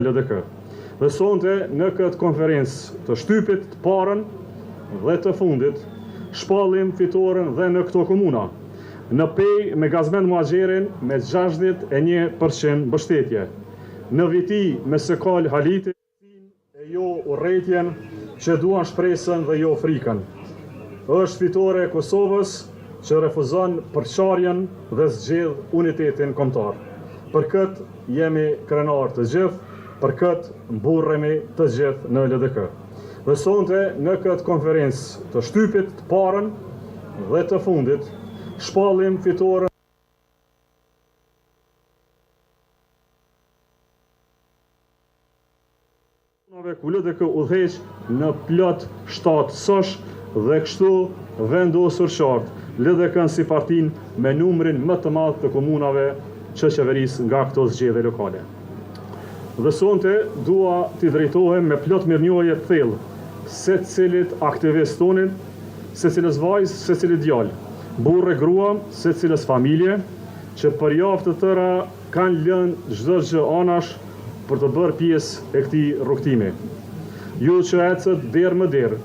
LDK. Dhe sonte në këtë konferencë të shtypit të parën dhe të fundit, shpallim fitoren dhe në këto komuna. Në Pejë me Gazmend Muhaxherin me 61% mbështetje. Në Viti me Sokol Halitin e jo urrejtjen që duan shpresën dhe jo frikën. Është fitore e Kosovës që refuzon përçarjen dhe zgjedh unitetin kombëtar. Për këtë jemi krenar të gjithë, për këtë mburremi të gjithë në LDK. Dhe sonte në këtë konferencë të shtypit të parën dhe të fundit, shpallim fitoren ku LDK udhëheq në plot 7 sosh dhe kështu vendosur qartë LDK-n si partinë me numrin më të madh të komunave që qeveris nga këto zgjedhje lokale. Dhe sonte dua t'i drejtohem me plot mirënjohje të thellë secilit aktivist tonin, secilës vajzë, secilit djalë, burrë e grua, secilës familje, që për javë të tëra kanë lënë çdo gjë anash për të bërë pjesë e këtij rrugëtimi. Ju që ecët derë më derë,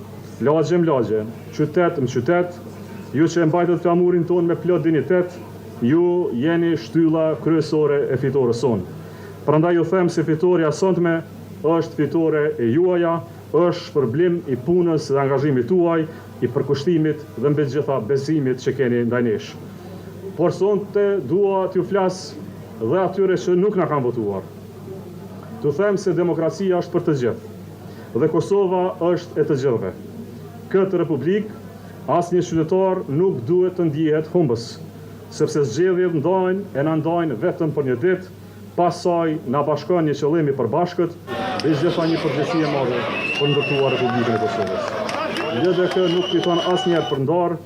lagje më lagje, qytet më qytet, ju që e mbajtët flamurin tonë me plot dinjitet, ju jeni shtylla kryesore e fitores sonë. Prandaj ju them se fitorja sontme është fitore e juaja, është shpërblim i punës dhe angazhimit tuaj, i përkushtimit dhe mbi të gjitha besimit që keni ndaj nesh. Por sonte dua t'ju flas dhe atyre që nuk na kanë votuar. T'u them se demokracia është për të gjithë dhe Kosova është e të gjithëve. Këtë republikë asnjë qytetar nuk duhet të ndjehet humbës, sepse zgjedhjet ndajnë e na ndajnë vetëm për një ditë, pas saj na bashkon një qëllim i përbashkët dhe gjitha një përgjegjësi e madhe për ndërtuar Republikën e Kosovës. LDK nuk fiton asnjëherë për ndarë,